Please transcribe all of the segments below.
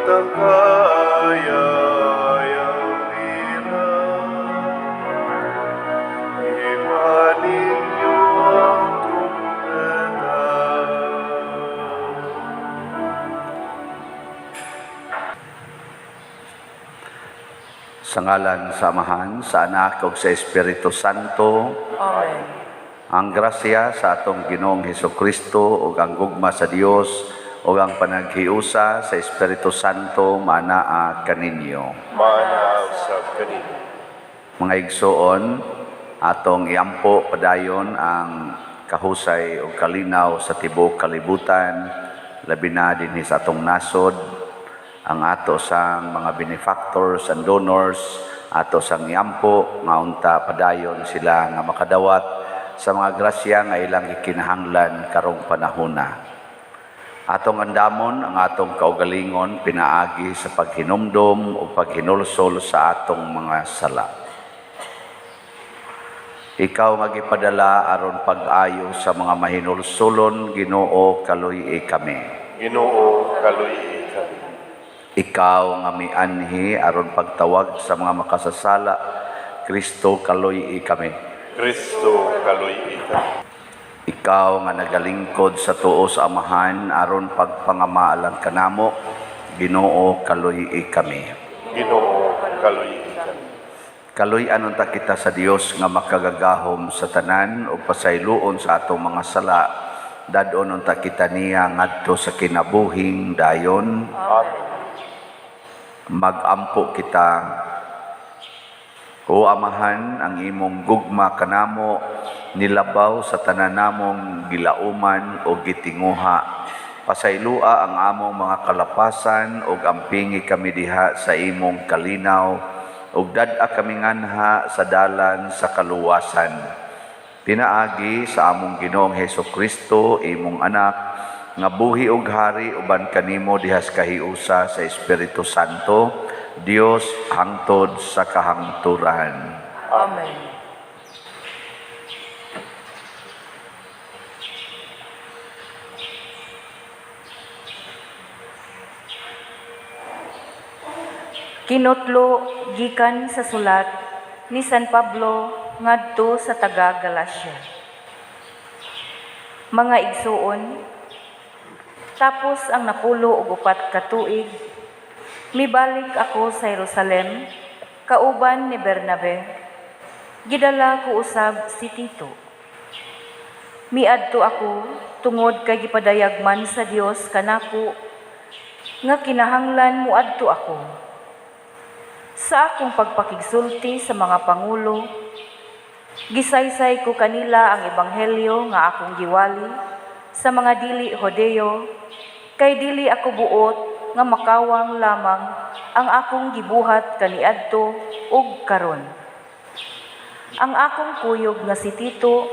Kitang kayayang nila. Iba ninyo ang trumpeta. Sa ngalan sa Amahan, sa Anak ug sa Espiritu Santo. Amen. Ang grasya sa atong Ginoong Hesukristo ug ang gugma sa Dios ug ang panaghiusa sa Espiritu Santo maanaa kaninyo. Maanaa usab kaninyo. Mga igsoon, atong iampo padayon ang kahusay ug kalinaw sa tibuok kalibutan, labi na dinhi sa atong nasod, ang ato sang mga benefactors and donors, ato sang iampo nga unta padayon sila nga makadawat sa mga grasya nga ilang gikinahanglan karong panahona. Atong andamon ang atong kaugalingon pinaagi sa paghinumdom o paghinulsol sa atong mga sala. Ikaw nga gipadala aron pag-ayo sa mga mahinulsolon, Ginoo, kaluy-i kami. Ginoo, kaluy-i kami. Ikaw nga mianhi aron pagtawag sa mga makasasala, Kristo, kaluy-i kami. Kristo, kaluy-i kami. Ikaw nga nagalingkod sa tuo sa Amahan aron pagpangamaalan kanamo, Ginoo, kaluy-i kami. Ginoo, kaluy-i kami. Kaluy-an unta kita sa Dios nga makagagahom sa tanan ug pasayloon sa atong mga sala. Dad-on unta kita niya ngadto sa kinabuhing dayon. Amen. Magampo kita. O Amahan, ang imong gugma kanamo nilabaw sa tanan namong gilauman o gitinguha. Pasayloa ang among mga kalapasan ug ampingi kami diha sa imong kalinaw ug dad-a kami nganha sa dalan sa kaluwasan. Pinaagi sa among Ginoong Hesukristo, imong anak, nga buhi ug hari uban kanimo diha sa kahiusa sa Espiritu Santo, Dios hangtod sa kahangturan. Amen. Kinutlo gikan sa sulat ni San Pablo ngadto sa taga Galacia. Mga igsuon, tapos ang 94 ka tuig, mibalik ako sa Jerusalem kauban ni Bernabe. Gidala ko usab si Tito. Miadto ako tungod kay gipadayag man sa Dios kanako nga kinahanglan moadto ako. Sa akong pagpakigsulti sa mga pangulo, gisaysay ko kanila ang ebanghelyo nga akong giwali sa mga dili Hodeo, kay dili ako buot nga makawang lamang ang akong gibuhat kaniadto ug karon. Ang akong kuyog nga si Tito,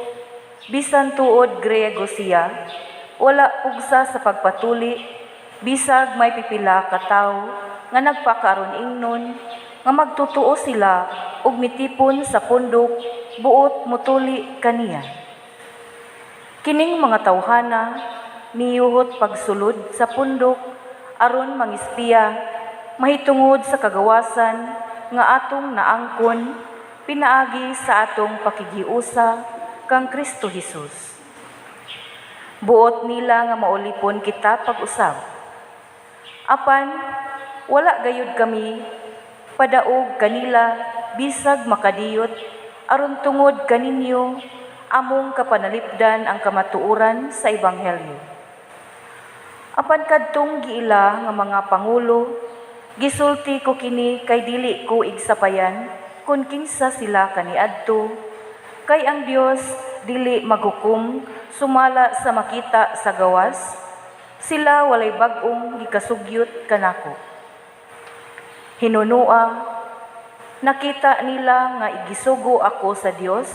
bisan tuod Griego siya, wala pugsa sa pagpatuli, bisag may pipila ka tawo nga nagpakaron ingnon nga magtutuo sila ug mitipon sa pundok buot mutuli kaniya. Kining mga tawhana miyuhot pagsulod sa pundok aron mangispiya mahitungod sa kagawasan nga atong naangkon pinaagi sa atong pakighiusa kang Kristo Hesus. Buot nila nga maulipon kita pag-usab. Apan wala gayud kami padaog kanila bisag makadiyot aron tungod kaninyo among kapanalipdan ang kamatuoran sa ebanghelyo. Apan kadtong giila nga mga pangulo, gisulti ko kini kay dili ko igsapayan kun kinsa sila kaniadto, kay ang Dios dili maghukom sumala sa makita sa gawas, sila walay bag-ong gikasugyot kanako. Hinunua, nakita nila nga igisugo ako sa Dios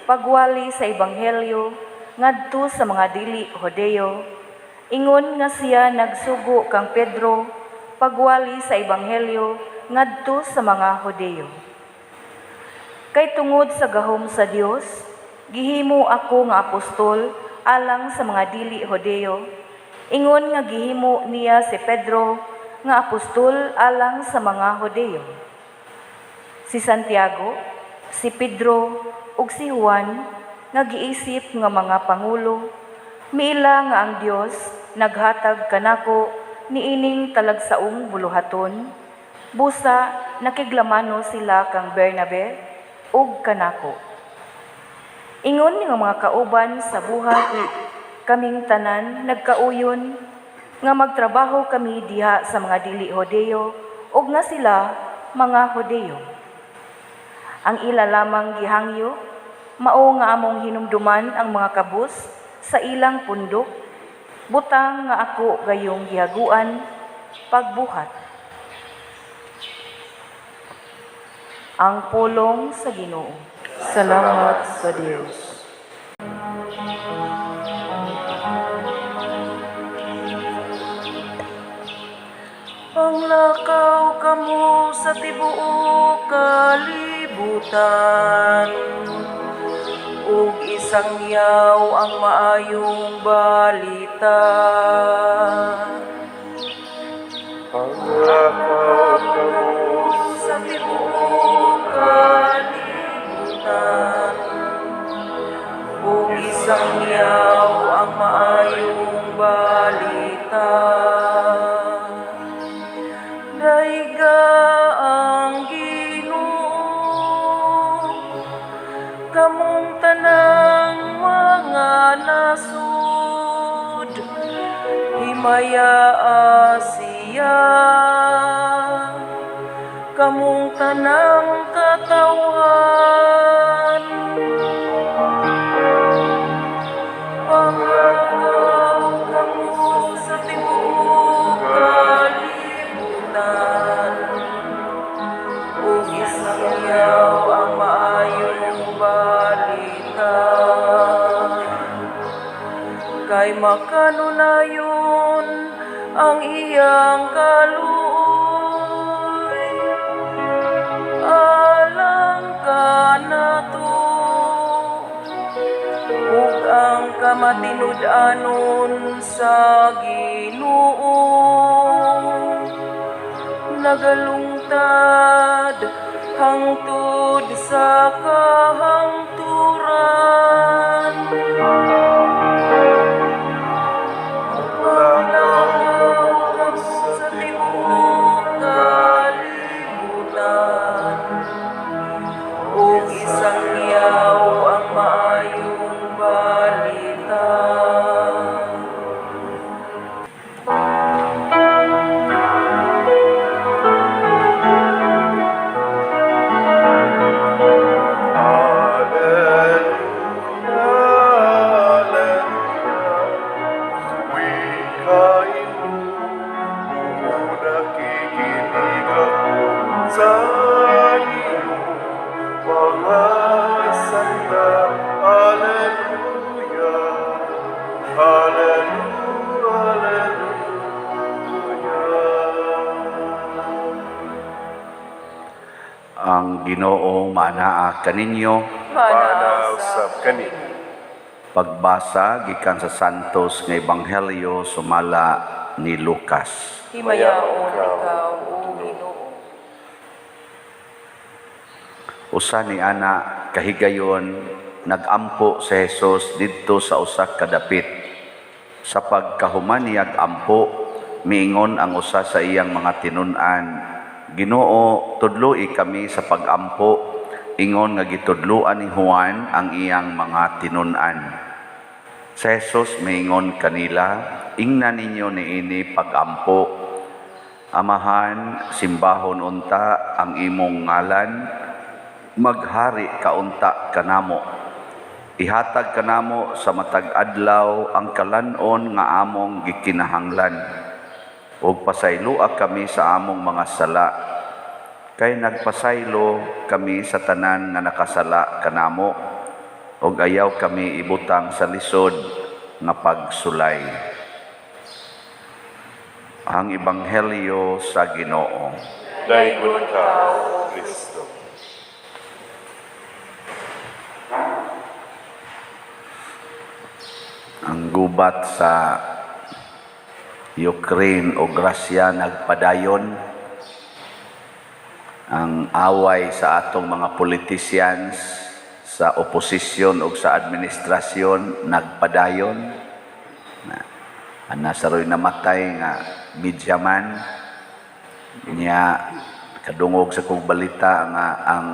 pagwali sa ebanghelyo ngadto sa mga dili Hodeo, ingon nga siya nagsugo kang Pedro pagwali sa ebanghelyo ngadto sa mga Hodeo. Kay tungod sa gahom sa Dios, gihimo ako nga apostol alang sa mga dili Hodeo, ingon nga gihimo niya si Pedro nga apostol alang sa mga Hudeyo. Si Santiago, si Pedro ug si Juan nga giisip nga mga pangulo, miila nga ang Dios naghatag kanako niining talagsaong buluhaton, busa nakiglamano sila kang Bernabe ug kanako. Ingon nga mga kauban sa buhat, kaming tanan nagkauyon nga magtrabaho kami diha sa mga dili Hudeyo ug nga sila mga Hudeyo. Ang ila lamang gihangyo mao nga among hinumduman ang mga kabus sa ilang pundok, butang nga ako gayong gihaguan pagbuhat. Ang pulong sa Ginoo. Salamat sa Dios. Panglakaw kamo sa tibuok kalibutan, ug isangyaw ang maayong balita. Panglakaw kamo Sa tibuok kalibutan, ug isangyaw ang maayong balita. Dayga ang Ginoo, kamong tanang mga nasud, himayaa siya, kamong tanang katawhan. Panglakaw kamo sa tibuok kalibutan, ug isangyaw ang maayong balita. Kay makanunayon ang iyang kaluoy alang kanato, ug ang kamatinud-anon sa Ginoo nagalungtad hangtod sa kahangturan. Panglakaw kamo sa tibuok kalibutan, ug isangyaw ang maayong balita. Alleluia, Alleluia. Wikain mo, nakikinig ako sa iyo, mga santa. Alleluia, Alleluia, Alleluia. Ang Ginoo maanaa kaninyo. Maanaa usab kaninyo. Pagbasa gikan sa Santos nga Ebanghelyo sumala ni Lucas. Himayaon ikaw, O Ginoo. Usa ni ana kahigayon, nagampo si Jesus didto sa usa ka dapit. Sa pagkahuman niyag ampo, miingon ang usa sa iyang mga tinun-an, "Ginoo, tudloi kami sa pagampo, ingon nga gitudloan ni Juan ang iyang mga tinun-an." Si Jesus miingon kanila, "Ingna ninyo niini pagampo. Amahan, simbahon unta ang imong ngalan, maghari ka unta kanamo. Ihatag kanamo sa matag adlaw ang kalan-on nga among gikinahanglan. Ug pasayloa kami sa among mga sala, kay nagpasaylo kami sa tanan nga nakasala kanamo, ug ayaw kami ibutang sa lisod nga pagsulay." Ang Ebanghelyo sa Ginoo. Daygon ka, Kristo. Ang gubat sa Ukraine ug Russia nagpadayon, ang away sa atong mga politicians sa oposisyon ug sa administrasyon nagpadayon na. Ana saroy namatay nga media man niya. Kadungog sa kong balita nga ang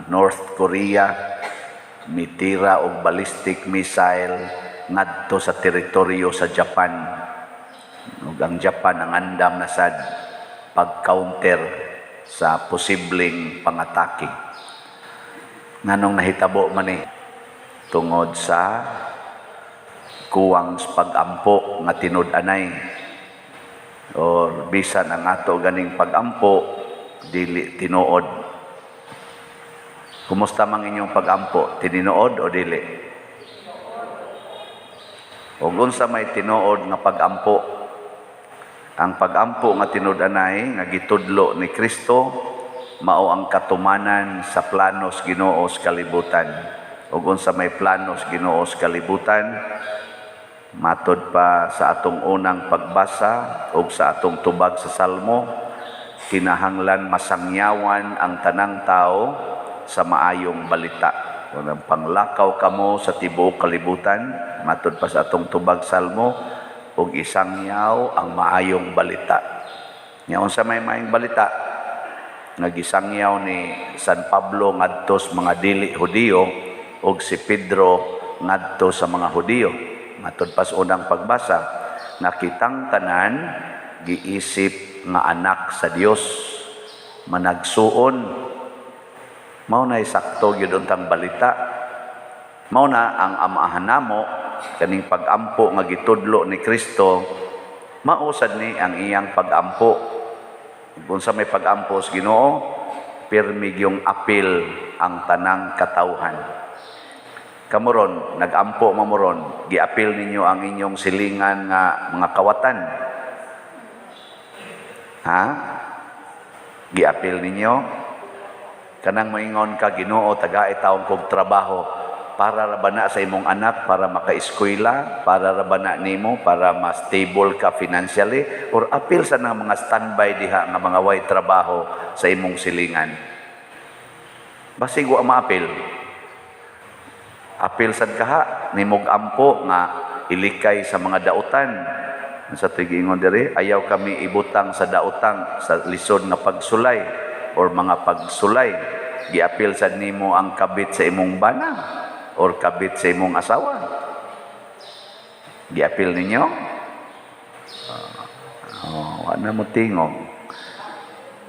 North Korea mitira og ballistic missile ngadto sa teritoryo sa Japan, ug ang Japan ang andam na sad pag-counter sa posibleng pangatake. Nganong nahitabo man ni? Tungod sa kuwang sa pag-ampo nga tinud-anay or bisan ang ato ganing pag-ampo dili tinuod. Kumusta mang inyong pag-ampo? Tinuod o dili? Ug unsa may tinuod nga pag-ampo? Ang pag-ampo nga tinud-anay nga gitudlo ni Kristo mao ang katumanan sa planos Ginoo sa kalibutan. Ug unsa may planos Ginoo sa kalibutan? Matod pa sa atong unang pagbasa ug sa atong tubag sa Salmo, kinahanglan masangyawan ang tanang tao sa maayong balita. Unang panglakaw kamo sa tibuok kalibutan, matod pa sa atong tubag Salmo, ug isangyaw ang maayong balita. Nya unsa may maayong balita? Nga gisangyaw ni San Pablo ngadto sa mga dili Hudiyo ug si Pedro ngadto sa mga Hudiyo. Matod pa sa unang pagbasa, nga kitang tanan giisip nga anak sa Dios, managsuon. Mao na sakto gyud untang balita. Mao na ang amahan namo, kaning pag-ampo nga gitudlo ni Kristo, mao sad ni ang iyang pag-ampo. Kung sa may pag-ampo sa Ginoo, pirmi yung apil ang tanang katawhan. Kamuron, nag-ampo mamuron, giapil ninyo ang inyong silingan nga mga kawatan. Ha? Giapil ninyo? Kanang moingon ka, "Ginoo, tagai taon kog trabaho," para ra ba na sa imong anak para maka-eskwela, para ra ba na nimo para ma-stable ka financially, or apil sa nang mga standby diha nga mga way trabaho sa imong silingan? Basig wa maapil. Apil sad kaha nimog ampo nga ilikay sa mga dautan. Sa tigingon diri, ayaw kami ibutang sa daotang sa lisod nga pagsulay or mga pagsulay. Giapil sad nimo ang kabit sa imong bana or kabit sa imong asawa. Giapil ninyo? Oh, wa na mo tingog.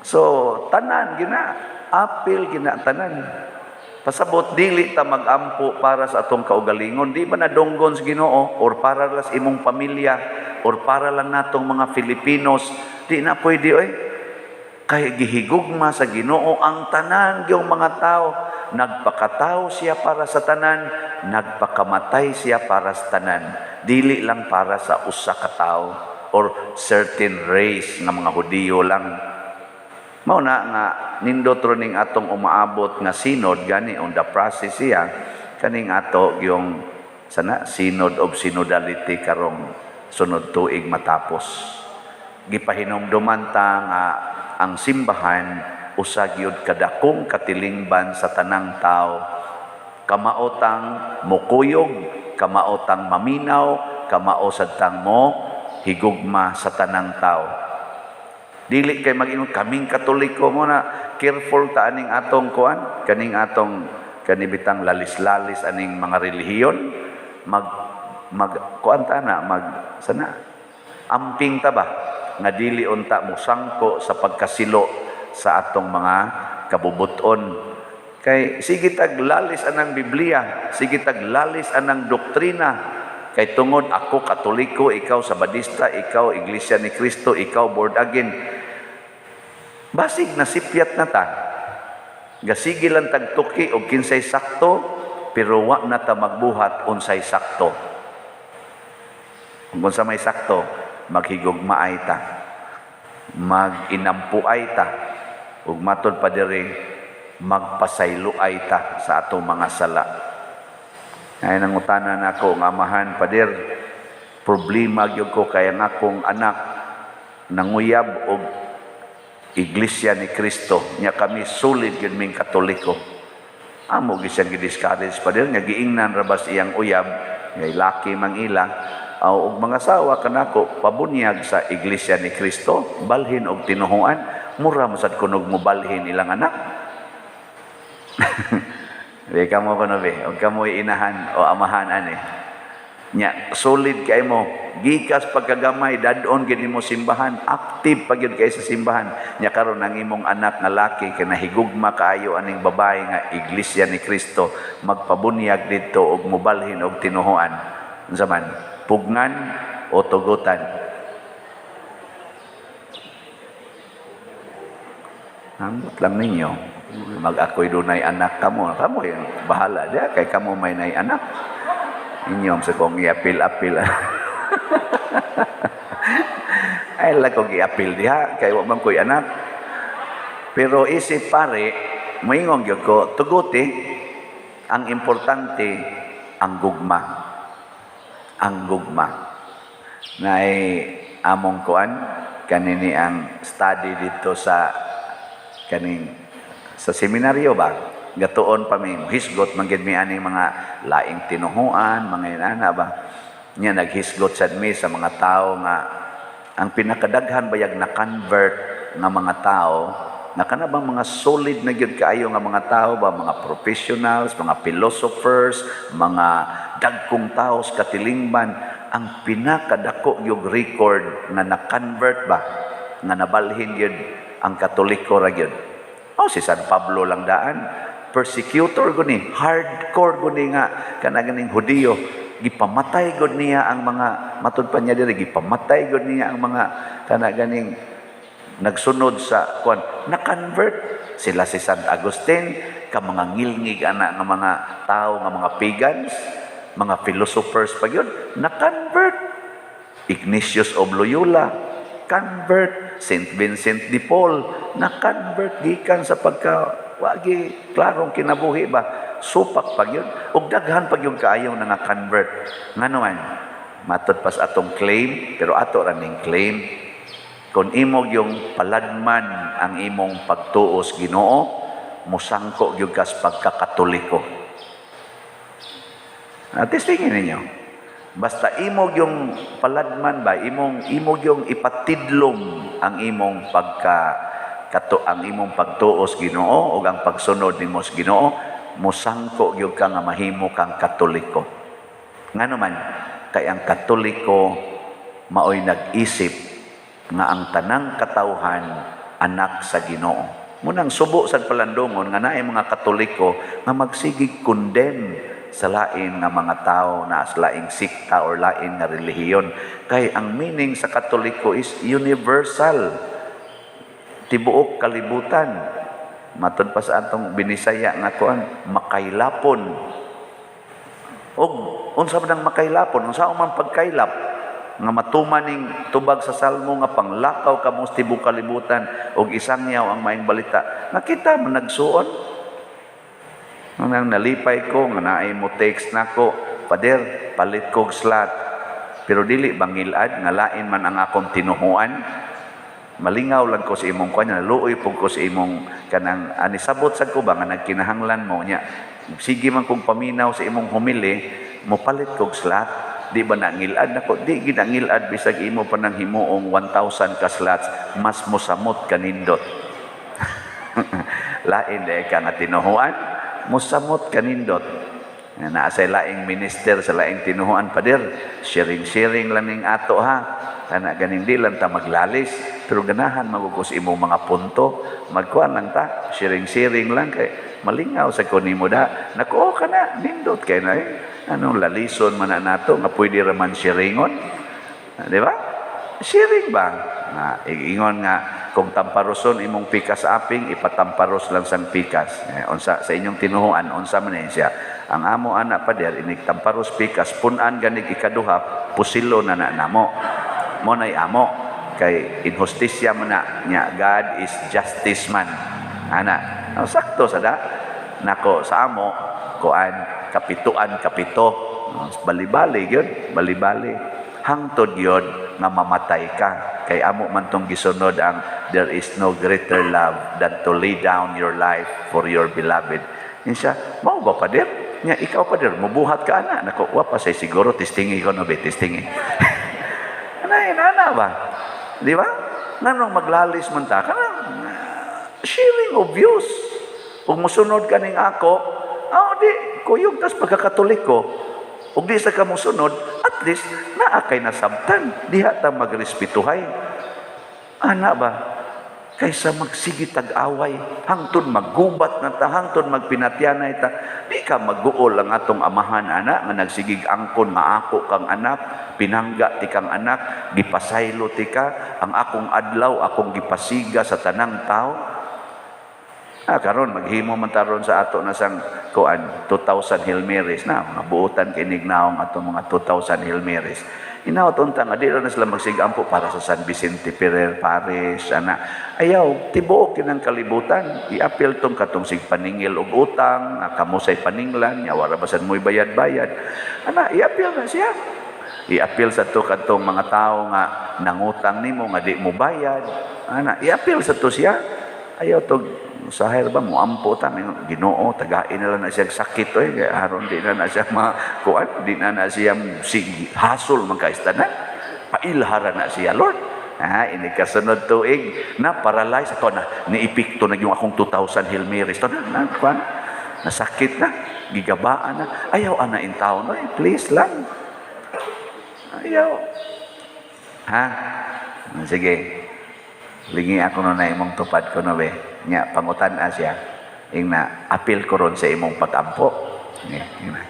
So, tanan gina, apil gina tanan. Pasabot dili ta magampo para sa atong kaugalingon, di ba nadunggon sa Ginoo or para lang sa imong pamilya or para lang natong mga Filipinos, di na pwede oy. Kay gihigugma sa Ginoo ang tanan gyung mga tao. Nagpakatao siya para sa tanan, nagpakamatay siya para sa tanan. Dili lang para sa usa ka tawo or certain race nga mga Hudiyo lang. Mao na nga nindot ro ning atong umaabot nga synod gani, on the process siya kaning ato yung sana Synod of Synodality karong sunod tuig matapos. Gipahinumduman ta nga ang simbahan usa gyud kadakong katilingban sa tanang tao. Kamaotang mukuyog, kamaotang maminaw, kamao sad tang mo higugma sa tanang tao. Dili kay mag-ingon kaming Katoliko mo na careful ta aning atong kuan, kaning atong kanibitang lalis-lalis aning mga relihiyon, mag mag kuan ta na, mag sana amping ta ba nga dili unta mosangko sa pagkasilo sa atong mga kabubuton, kay sige tag lalis anang Biblia, sige tag lalis anang doktrina, kay tungod ako Katoliko, ikaw Sabadista, ikaw Iglesia ni Cristo, ikaw born again, basig nasipyat na ta. Gasige lang tagtuki og kinsay sakto, pero wa na ta magbuhat unsay sakto. Kung unsa may sakto, maghigugmaay ta, maginampuay ta, ug matod pa diri, magpasayloay ta sa atong mga sala. Ay nangutana nako nga, "Amahan, pader, problema gyud ko kay ang akong anak Nanguyab og Iglesia ni Cristo nya, kami solid gyud ming Katoliko. Amo gyud siyang gi-discourage, pader, nga giingnan ra bas iyang uyab ngay laki mang ila aw og mga asawa kanako pabunyag sa Iglesia ni Cristo, balhin og tinuhuan. Mura mo sad kunog mobalhin ilang anak. Di kamo kuno be, og kamoy inahan o amahan ani. Nya solid kay mo gikas pagkagamay, dad-on gid nimo simbahan, active pa gyud kay sa simbahan. Nya karon ang imong anak nga laki kay nahigugma kaayo aning babae nga Iglesia ni Cristo, magpabunyag didto og mobalhin og tinuhuan. Unsa man? Pugnan o tugutan? Ambot lang ninyo. Mag ako'y dunay anak kamo. Kamo yung bahala diya. Kay kamo may nay anak. Inyong sa kong iapil-apil. Ay lang kong iapil diha. Kay wa man ko'y anak. Pero isip pare, moingon gyud ko, tuguti, ang importante, ang gugma. Ang gugma. Naay among kuan, kanini ang study dito sa kaning sa seminaryo ba, gatuon pa mi hisgot man gid mi aning mga laing tinuhuan, mga inana ba. Nya naghisgot sad mi sa mga tao nga ang pinakadaghan bayag na convert nga mga tao na kana bang mga solid na gyud kaayo nga mga tao ba, mga professionals, mga philosophers, mga dagkong tao sa katilingban, ang pinakadako yung record nga na-convert ba, nga nabalhin gyud ang Katoliko ra gyud. Oh, si San Pablo lang daan. Persecutor guni, hardcore guni nga kana ganing Hudiyo. Gipamatay gud niya ang mga matud pa niya diri, gipamatay gud niya ang mga kana ganing nagsunod sa kuan, na-convert sila. Si San Agustin ka mga ngilngig ana nga mga tao nga mga pagans, mga philosophers pa gyud, na-convert. Ignatius of Loyola, convert. Saint Vincent de Paul, na-convert gikan sa pagka wagi klarong kinabuhi ba, supak pa gyud. Ug daghan pa gyud kaayo nga convert. Ngano man, matod pas atong claim, pero ato ra ning claim, kung imo yung paladman ang imong pagtuos Ginoo, musangko gyud kas pagkakatoliko. Testingin ninyo. Basta imo yung paladman ba, imong imo yung ipatidlom ang imong pagka kato ang imong pagtuos Ginoo ug ang pagsunod nimo sa Ginoo, musangko gyud ka nga mahimo kang Katoliko. Ngano man, kay ang Katoliko maoy nag-isip nga ang tanang katawhan anak sa Ginoo. Munang subo sa palandongon nga naay mga Katoliko nga magsigig condemn sa lain nga mga tao na sa laing sikta or lain nga relihiyon, kay ang meaning sa Katoliko is universal, tibuok kalibutan. Matud pa sa atong Binisaya nga kuan, makailapon. Og unsa man ang makailapon, unsa man pagkailap nga matuman ning tubag sa Salmo nga panglakaw kamo sa tibuok kalibutan og isangyaw ang maayong balita? Nakita man nagsuon. Nang nalipay ko nga naay mo text nako, "Pader, palit kog slot." Pero dili bangilad nga lain man ang akong tinuhuan? Malingaw lang ko sa imong kuan, naluoy pug ko sa imong kanang ani, sabot sad ko ba nga nagkinahanglan mo nya. Sige man kong paminaw sa imong humili, mopalit kog slot. Di ba nangilad nako? Di gid nangilad, bisag imo pa nang himuong 1,000 ka slots, mas mosamot kanindot. Lain dahil ka nga tinuhuan, mosamot kanindot. Naa sa laing minister sa laing tinuhuan, "Pader, sharing-sharing lang ning ato ha. Kana ganing di lang ta maglalis, pero ganahan magugos imong mga punto. Magkuan lang ta, sharing-sharing lang kay malingaw sa kunimo da." Nako, kana nindot kay na eh. Anong lalison man na nato nga pwede ra man sharingon? Di ba? Sharing ba? Nga ingon nga kung tamparoson imong pikas aping, ipatamparos lang sang pikas. Eh, unsa sa inyong tinuhuan, unsa man eh siya? Ang amo ana, pader, inig tamparos pikas, punan ganig ikaduha, pusilo na na namo. Mo nay amo kay inhustisya man na nya, God is justice man. Ana, no, sakto sa da. Nako sa amo kuan, kapituan kapito. No, bali-bali gyud, bali-bali. Hangtod yun nga mamatay ka. Kay amo man tong gisunod ang "There is no greater love than to lay down your life for your beloved." Yun siya, "Mao ba, Pader? Nya ikaw, Pader, mubuhat ka ana?" Nako, wa pa say siguro, testingi ko no be, testingi. Ana, ana ba? Di ba? Nganong maglalis man ta? Kanang sharing of views. Kung musunod ka ning ako, ah, di, kuyog tas pagkakatoliko. Ug di sa ka musunod, at least naa kay nasabtan. Diha ta magrespetuhay. Ana ba? Kaysa magsige tag-away, hangtod maggubat na ta, hangtod magpinatyanay ta, di ka magguol ang atong amahan ana nga nagsigig angkon nga ako kang anak, pinangga ti kang anak, gipasaylo ti ka, ang akong adlaw akong gipasiga sa tanang tao. Ah, karon maghimo man taron sa ato na sang kuan 2000 Hail Marys na mga buotan kinig naong atong mga 2000 Hail Marys. Inawat unta nga di ra na sila magsigampo para sa San Vicente Ferrer Parish ana. Ayaw tibuok kinang kalibutan. I-apil tong katong sig paningil og utang, nga kamo say paninglan, nya wara basan mo'y bayad-bayad. Ana, i-apil na siya. I-apil sa to kadtong mga tao nga nangutang nimo nga di mo bayad. Ana, i-apil sa to siya. Ayaw tog usahay ba mo ampo ta mingon, "Ginoo, tagain na lang na siya sakit oy, kay aron di na na siya makuan, di na na siya sig hasol man kaistanan, pailhara na siya, Lord." Ha, ini kasunod tuig na paralyze ato na niepekto na yung akong 2000 Hail Marys to na, na kuan nasakit na, gigabaan na. Ayaw ana in taon oy, please lang, ayaw ha. Sige. Lingi ako no na imong tupad ko no be. Nya pangutan-a siya. Ing na apil ko ron sa imong pag-ampo. Ing na.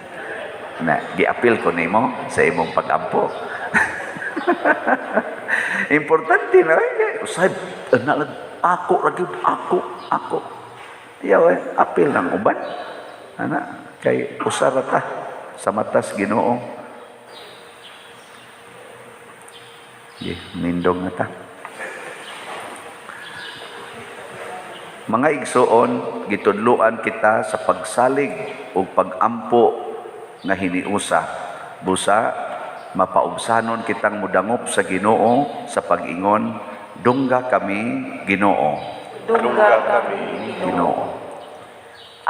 Na giapil ko nimo sa imong pag-ampo. Importante na eh. Usay na lang ako ra gyud ako ako. Ayaw eh, apil ng uban. Ana kay usa ra ta sa matas Ginoo. Sige, nindong na ta. Mga igsuon, gitudloan kita sa pagsalig ug pagampo nga hiniusa. Busa mapaubsanon kitang mudangop sa Ginoo sa pag-ingon, "Dungga kami, Ginoo." Dungga kami, Ginoo. Ginoo.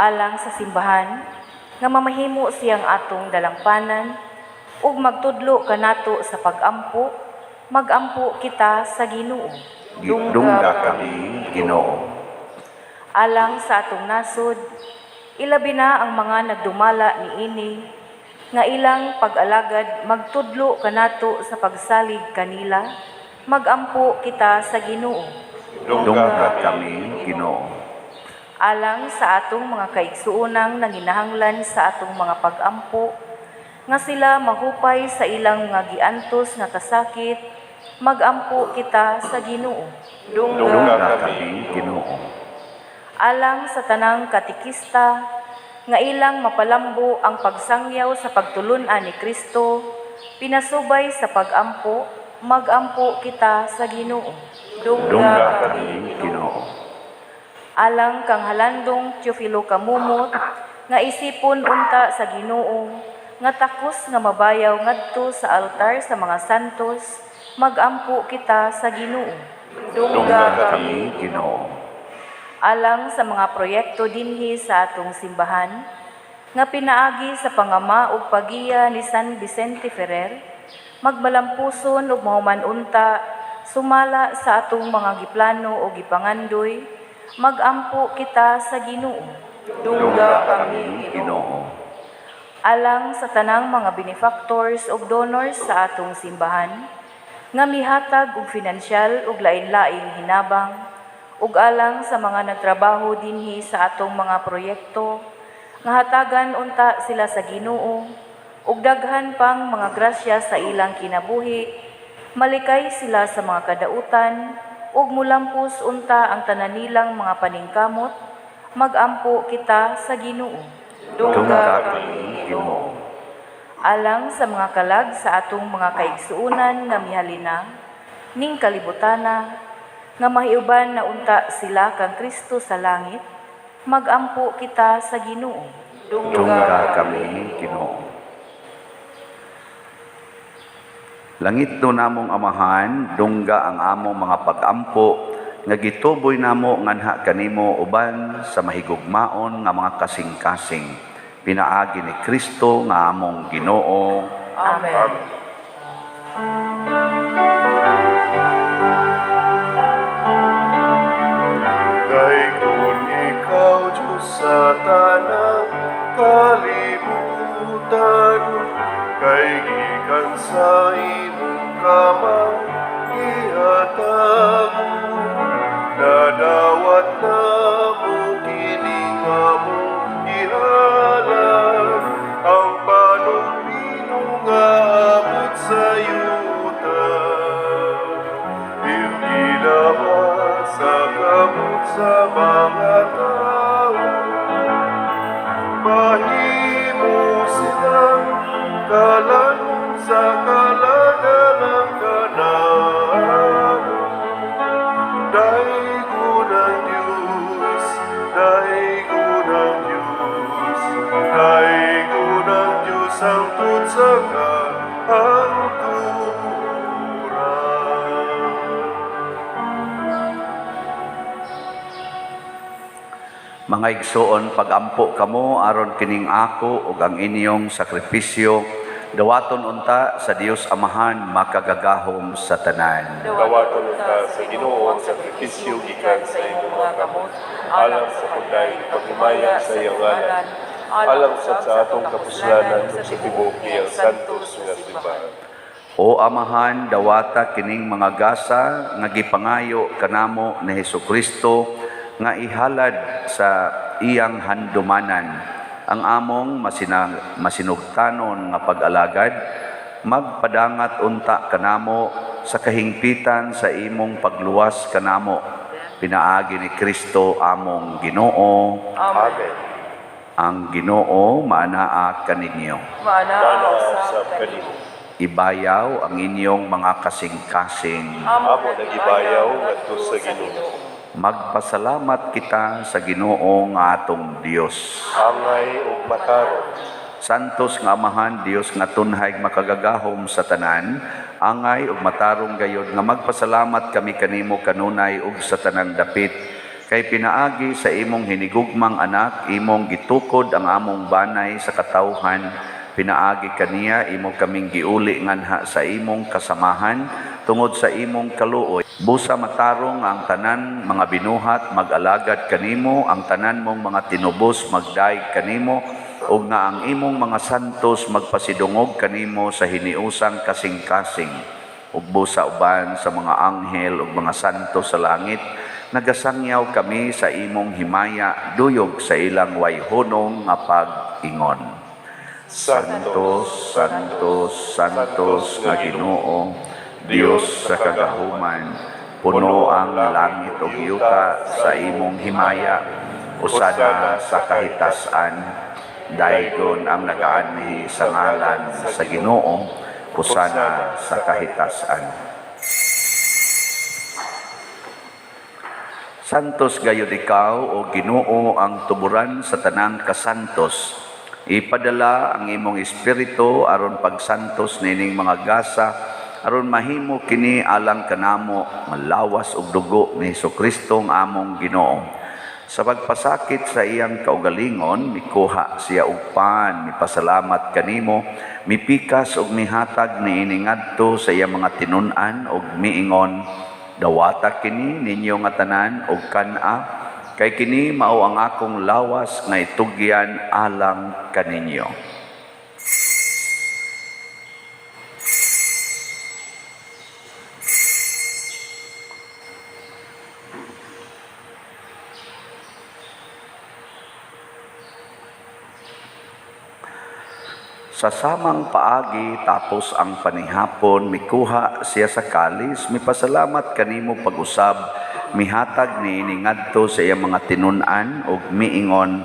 Alang sa simbahan, nga mamahimo siyang atong dalangpanan, ug magtudlo kanato sa pag-ampo, magampo kita sa Ginoo. Dungga kami, Ginoo. Alang sa atong nasod, ilabi na ang mga nagdumala niini, nga ilang pag-alagad magtudlo kanato sa pagsalig kanila, magampo kita sa Ginoo. Dungga kami, Ginoo. Alang sa atong mga kaigsuonang nanginahanglan sa atong mga pag-ampo, nga sila mahupay sa ilang mga giantos nga kasakit, magampo kita sa Ginoo. Dungga Dungga kami, Ginoo. Alang sa tanang katikista, nga ilang mapalambo ang pagsangyaw sa pagtulun-an ni Kristo, pinasubay sa pag-ampo, magampo kita sa Ginoo. Dungga kami, Ginoo. Alang kang halandong Teofilo Kamumot, nga isipon unta sa Ginoo, nga takos nga mabayaw ngadto sa altar sa mga santos, magampo kita sa Ginoo. Dungga kami, Ginoo. Alang sa mga proyekto dinhi sa atong simbahan, nga pinaagi sa pangama ug pagiya ni San Vicente Ferrer, magmalampuson ug mahuman unta sumala sa atong mga giplano o gipangandoy, magampo kita sa Ginoo. Dungga kami, Ginoo. Alang sa tanang mga benefactors ug donors sa atong simbahan, nga mihatag og finansyal ug lain-laing hinabang, ug alang sa mga nagtrabaho dinhi sa atong mga proyekto, nga hatagan unta sila sa Ginoo ug daghan pang mga grasya sa ilang kinabuhi, malikay sila sa mga kadautan, ug mulampos unta ang tanan nilang mga paningkamot, magampo kita sa Ginoo. Dungga kami, Ginoo. Alang sa mga kalag sa atong mga kaigsuonan nga mihalina ning kalibutana, nga mahiuban na unta sila kang Kristo sa langit, magampo kita sa Ginoo. Dungga kami, Ginoo. Langit no namong Amahan, dungga ang among mga pagampo nga gituboy namo nganha kanimo uban sa mahigugmaon nga mga kasing-kasing. Pinaagi ni Kristo nga among Ginoo. Amen. Kay kung ikaw, Diyos, sa tanang kalibutan, kay gikan sa imong kamang gihatag, nadawat namo kini nga among gihalad, ang panong-bino nga abot sa yuta. Iyong ginawa sa kamot sa mga tao, mahimo silang kalanon sa kalagalang kanamo. Daygon ang Diyos, daygon ang Diyos, daygon ang Diyos hangtod sa kahangturan. Mga igsoon, pagampo kamo aron kining ako ug ang inyong sakripisyo dawaton unta sa Dios Amahan makagagahom sa tanan. Dawaton unta sa Ginoo ang sakripisyo gikan sa imong mga kamot, alang sa pagdayeg paghimaya sa iyang ngalan, alang sad sa atong kapuslanan ug sa tibuok niyang santos nga simbahan. O Amahan, dawata kining mga gasa nga gipangayo kanamo ni Hesukristo nga ihalad sa iyang handumanan ang among masinugtanon nga pag-alagad, magpadangat unta kanamo sa kahingpitan sa imong pagluwas kanamo, pinaagi ni Kristo among Ginoo. Amen. Ang Ginoo maanaa kaninyo. Maanaa Maanaa usab usab kanimo. Ibayaw ang inyong mga kasing-kasing. Amo nagibayaw ngadto sa Ginoo. Magpasalamat kita sa Ginoo nga atong Dios. Angay ug matarong. Santos nga Amahan, Dios nga tunhay makagagahom sa tanan, angay ug matarong gayod nga magpasalamat kami kanimo kanunay ug sa tanang dapit. Kay pinaagi sa imong hinigugmang anak, imong gitukod ang among banay sa katawhan, pinaagi kaniya imo kaming giuli nganha sa imong kasamahan tungod sa imong kaluoy. Busa matarong ang tanan mga binuhat mag-alagad kanimo, ang tanan mong mga tinubos magdaig kanimo, ug nga ang imong mga santos magpasidungog kanimo sa hiniusang kasing-kasing. Ug busa uban sa mga anghel ug mga santos sa langit, nagasangyaw kami sa imong himaya, duyog sa ilang wayhunong nga pag-ingon. Santos, Santos, Santos nga Ginoo, Dios sa kagahuman, puno ang langit ug yuta sa imong himaya, usana sa kahitasan, daygon ang nagaanhi sa ngalan sa Ginoo, usana sa kahitasan. Santos gayud ikaw o Ginoo ang tuburan sa tanang kasantos. Ipadala ang imong espiritu aron pagsantos nining mga gasa, aron mahimo kini alang kanamo nga lawas ug dugo ni Hesukristo ang among Ginoo. Sa pagpasakit sa iyang kaugalingon, mikuha siya og pan, mipasalamat kanimo, mipikas ug mihatag niini ngadto sa iyang mga tinun-an ug miingon, dawata kini ninyo nga tanan og kan-a, kay kini mao ang akong lawas nga itugyan alang kaninyo. Sa samang paagi tapos ang panihapon, mikuha siya sa kalis, mipasalamat kanimo pag-usab, mihatag niini ngadto sa iyang mga tinun-an ug miingon,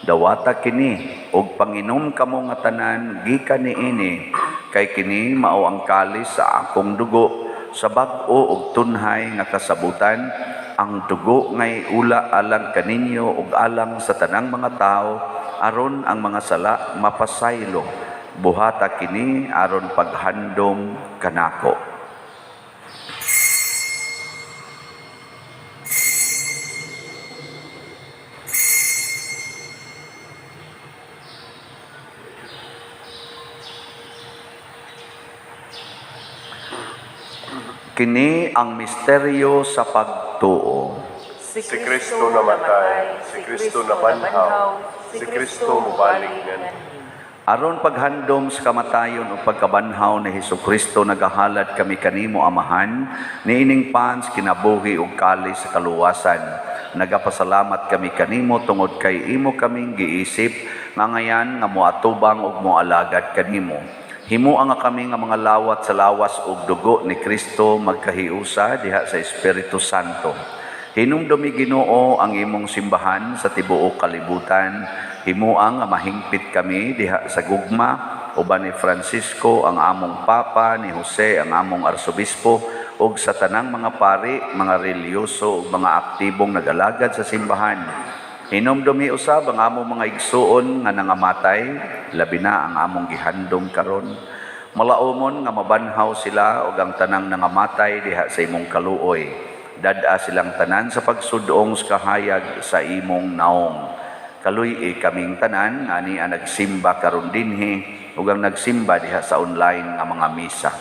dawata kini ug panginom kamo nga tanan gikan niini, kay kini mao ang kalis sa akong dugo, sa bag-o ug tunhay nga kasabutan, ang dugo ngay ula alang kaninyo ug alang sa tanang mga tawo, aron ang mga sala mapasaylo. Buhata kini aron paghandom kanako. Kini ang misteryo sa pagtuo. Si Kristo namatay, si Kristo nabanhaw, si Kristo mobalik nganhi. Aron paghandom sa kamatayon ug pagkabanhaw ni Hesukristo, nagahalad kami kanimo, Amahan, niining pans kinabuhi ug kalis sa kaluwasan. Nagapasalamat kami kanimo tungod kay imo kaming giisip nga ngayan nga moatubang ug moalagad kanimo. Himoa nga kami nga mga lawat sa lawas ug dugo ni Kristo magkahiusa diha sa Espiritu Santo. Hinumdumi, Ginoo, ang imong simbahan sa tibuok kalibutan. Himoa nga mahingpit kami diha sa gugma uban ni Francisco ang among Papa, ni Jose ang among Arsobispo ug sa tanang mga pari, mga relihiyoso ug mga aktibong nagalagad sa simbahan. Hinumdumi usab ang among mga igsuon nga nangamatay, labi na ang among gihandom karon. Malaumon nga mabanhaw sila ug ang tanang nangamatay diha sa imong kaluoy. Dad-a silang tanan sa pagsudong sa kahayag sa imong naong. Kaluy-i kaming tanan nga ani ang nagsimba karon dinhi ug ang nagsimba diha sa online nga mga misa.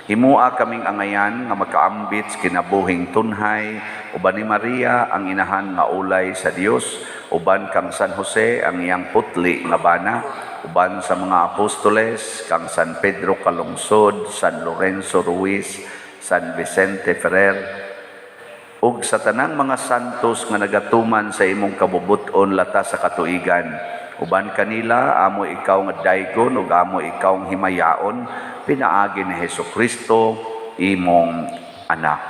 Himua kaming angayan nga makaambit sa kinabuhing tunhay uban ni Maria ang inahan nga ulay sa Dios, uban kang San Jose ang iyang putli nga bana, uban sa mga apostoles, kang San Pedro Calungsod, San Lorenzo Ruiz, San Vicente Ferrer ug sa tanang mga santos nga nagatuman sa imong kabubut-on latas sa katuigan. Uban kanila, amo ikaw nga daygon ug amo ikaw nga himayaon pinaagi ni Hesus Kristo, imong anak.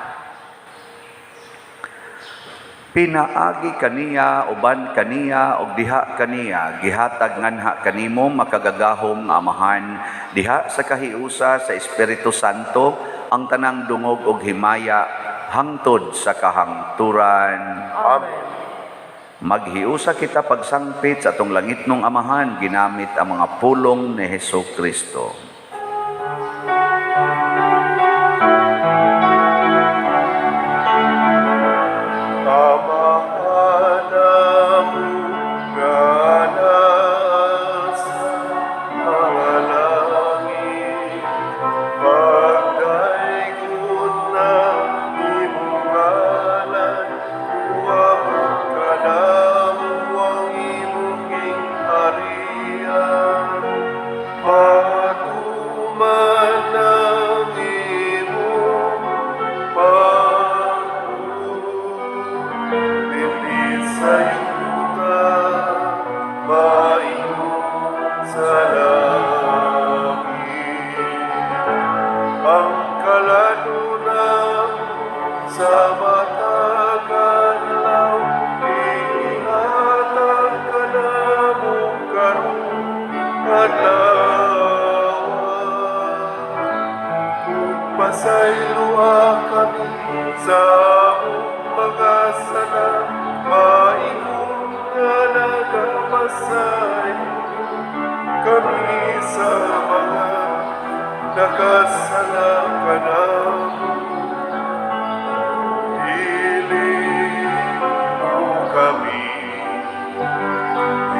Pinaagi kaniya, uban kaniya ug diha kaniya, gihatag nganha kanimo, makagagahom nga Amahan, diha sa kahiusa sa Espiritu Santo, ang tanang dungog ug himaya hangtod sa kahangturan. Amen. Maghiusa kita pagsangpit sa atong langitnong Amahan ginamit ang mga pulong ni Hesus Kristo. Amahan namo nga naa sa mga langit, pagdaygon ang imong ngalan, Moabot kanamo ang imong gingharian, Matuman ang imong pagbuot dinhi sa yuta, maingon sa langit. Ang kalanunan sa matag adlaw, ihatag kanamo karong adlaw. Ug pasayloa kami sa among mga sala, maingon nga nagapasaylo kami sa mga nakasala kanamo. Dili mo kami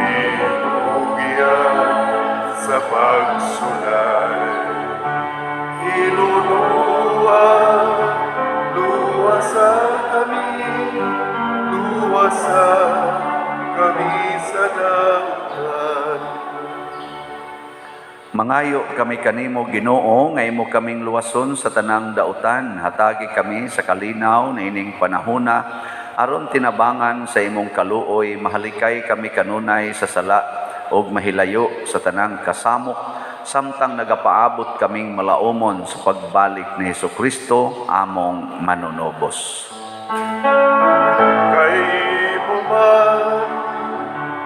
hinugyan sa pagsulay. Hinunua, luwasa kami, luwasa kami sa dautan. Mangayo kami kanimo, Ginoo, nga imo kaming luwason sa tanang dautan. Hatagi kami sa kalinaw niining panahona aron tinabangan sa imong kaluoy mahalikay kami kanunay sa sala ug mahilayo sa tanang kasamok samtang nagapaabot kaming malaumon sa pagbalik ni Hesukristo among manunubos. Kay imo man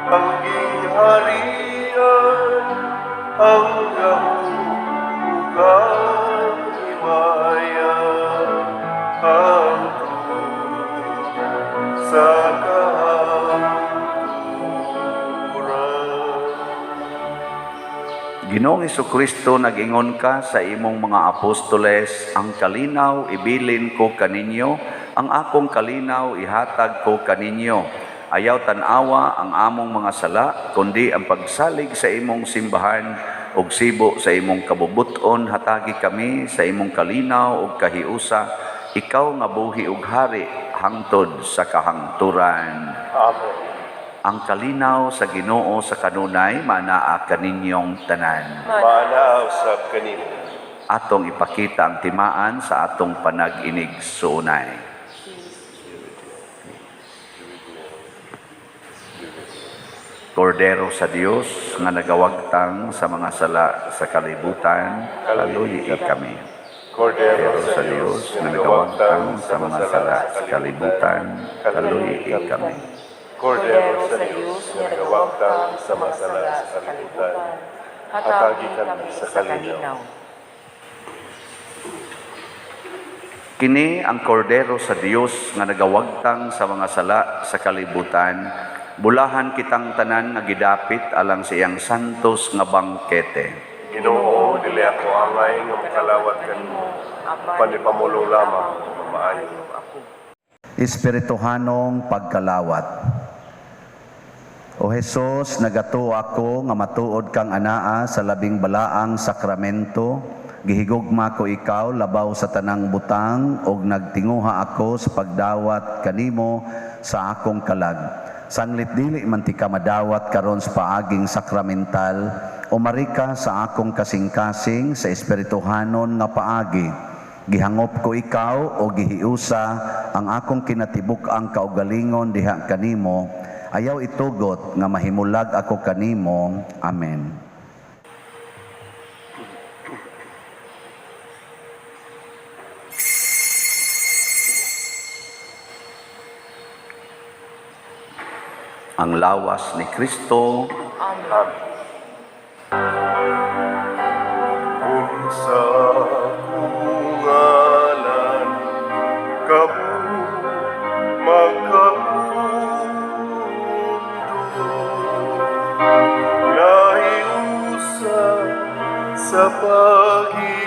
ang gingharian, ang gahom ug ang himaya, hangtod sa kahangturan. Ginoong Kristo, nag-ingon ka sa imong mga apostoles, "Ang kalinaw ibilin ko kaninyo, ang akong kalinaw ihatag ko kaninyo. Ayaw tan-awa ang among mga sala, kundi ang pagsalig sa imong simbahan ug sibo sa imong kabubuton, hatagi kami sa imong kalinaw ug kahiusa, ikaw nga buhi ug hari hangtod sa kahangturan." Amen. Ang kalinaw sa Ginoo sa kanunay manaa kaninyong tanan. Maanaa usab kanimo. Atong ipakita ang timaan sa atong panag-inigsuonay. Kordero sa Dios nga nagawagtang sa mga sala sa kalibutan, kaluyi kami. Kordero Kordero sa Dios nga nagawagtang sa mga sala sa kalibutan, kaluyi kami. Kordero sa Dios nga nagawagtang sa mga sala sa kalibutan, hatagi kami sa kalinaw. Kini ang kordero sa Dios nga nagawagtang sa mga sala sa kalibutan. Bulahan kitang tanan nga gidapit alang sa iyang santos nga bangkete. Ginoo, dili ako angay nga makalawat kanimo. Panipamulong lamang nga maayo ako. Espirituhanong pagkalawat. O Hesus, nagatuo ako nga matuod kang anaa sa labing balaang sakramento. Gihigugma ko ikaw labaw sa tanang butang ug nagtinguha ako sa pagdawat kanimo sa akong kalag. Sanglit dili man tika madawat karon sa paaging sakramental, umari ka sa akong kasing-kasing sa espirituhanon nga paagi. Gihangop ko ikaw o gihiusa ang akong kinatibuk-ang kaugalingon diha kanimo. Ayaw itugot nga mahimulag ako kanimo. Amen. Ang lawas ni Kristo. Amen. Kung sa kungalan kamo makapundo, nahiusa sa paghigugma,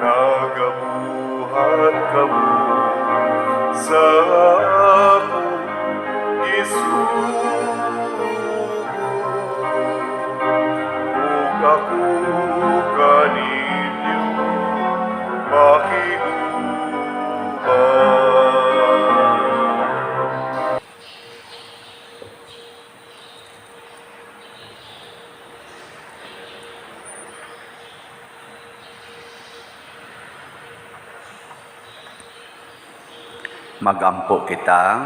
nagabuhat kamo sa akong isugo, ug ako kaninyo makiguban. Magampo kita.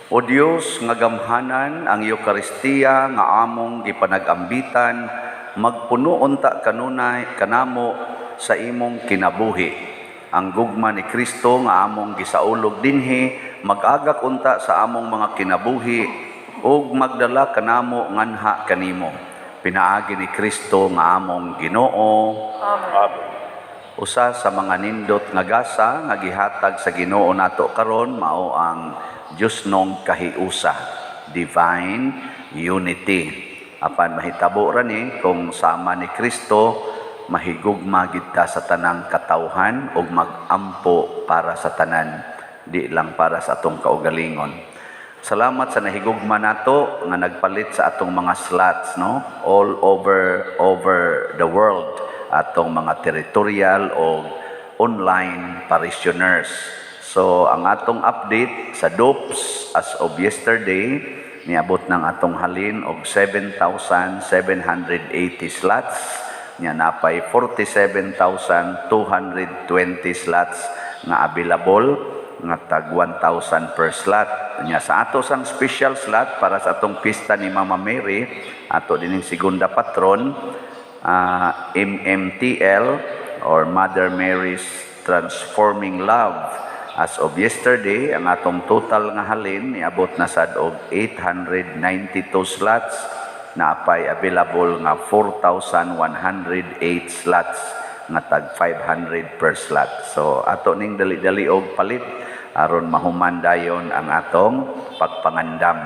O Dios nga gamhanan, ang Eukaristiya nga among gipanagambitan magpuno unta kanunay kanamo sa imong kinabuhi. Ang gugma ni Kristo nga among gisaulog dinhi mag-agak unta sa among mga kinabuhi ug magdala kanamo nganha kanimo. Pinaagi ni Kristo nga among Ginoo. Amen. Usa sa mga nindot nga gasa nga gihatag sa Ginoo nato karon mao ang Diosnong kahiusa, divine unity. Apan mahitabo ra ni kung sama ni Kristo mahigugma gid ta sa tanang katawhan ug magampo para sa tanan, di lang para sa atong kaugalingon. Salamat sa nahigugma nato nga nagpalit sa atong mga slots, no, all over the world, atong mga territorial o online parishioners. So ang atong update sa DOPS as of yesterday, niabot ng atong halin og 7,780 slots, nya napay 47,220 slots nga available nga tag 1,000 per slot. Nya sa ato sang special slot para sa atong pista ni Mama Mary, ato dining segunda patron, MMTL or Mother Mary's Transforming Love. As of yesterday, ang atong total nga halin niabot na sad og 892 slots, naapay available nga 4,108 slots nga tag 500 per slot. So ato ning dali-dali og palit Aron mahuman dayon ang atong pagpangandam.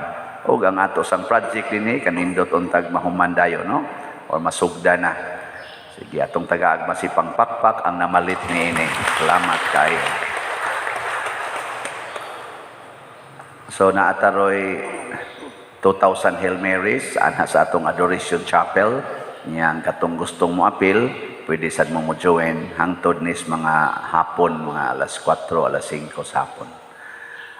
Ug ang ato sang project dinhi kanindot untag mahuman dayon, no? Or masugda na. Sige, atong tagaag masipang pakpak ang namalit niini. Salamat kayo. So naa ta roy 2,000 Hail Marys ana sa atong Adoration Chapel. Niyang katong gustong mo apil, pwede sad mo mo join hangtod nis mga hapon, mga alas 4, alas 5 sa hapon.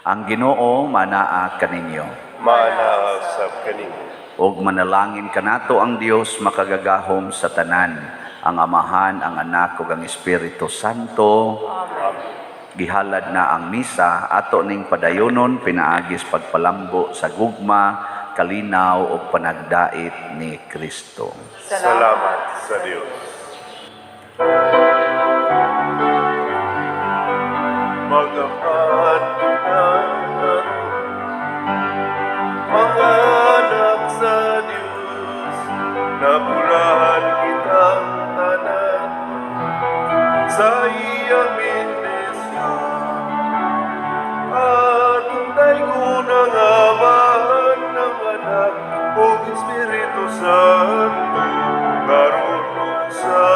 Ang Ginoo manaa kaninyo. Maanaa sab kanimo. Og manalangin kanato ang Dios makagagahom sa tanan, ang Amahan, ang Anak ug ang Espiritu Santo. Amen. Gihalad na ang misa, ato ning padayonon pinaagis pagpalambo sa gugma, kalinaw ug panagdait ni Kristo. Salamat sa Dios. Magapan kita, mga anak sa Diyos, napulahan kitang tanan sa iyang bendisyon. Atong daygon ang Amahan, ng Anak, ug Espiritu Santo, karon ug sa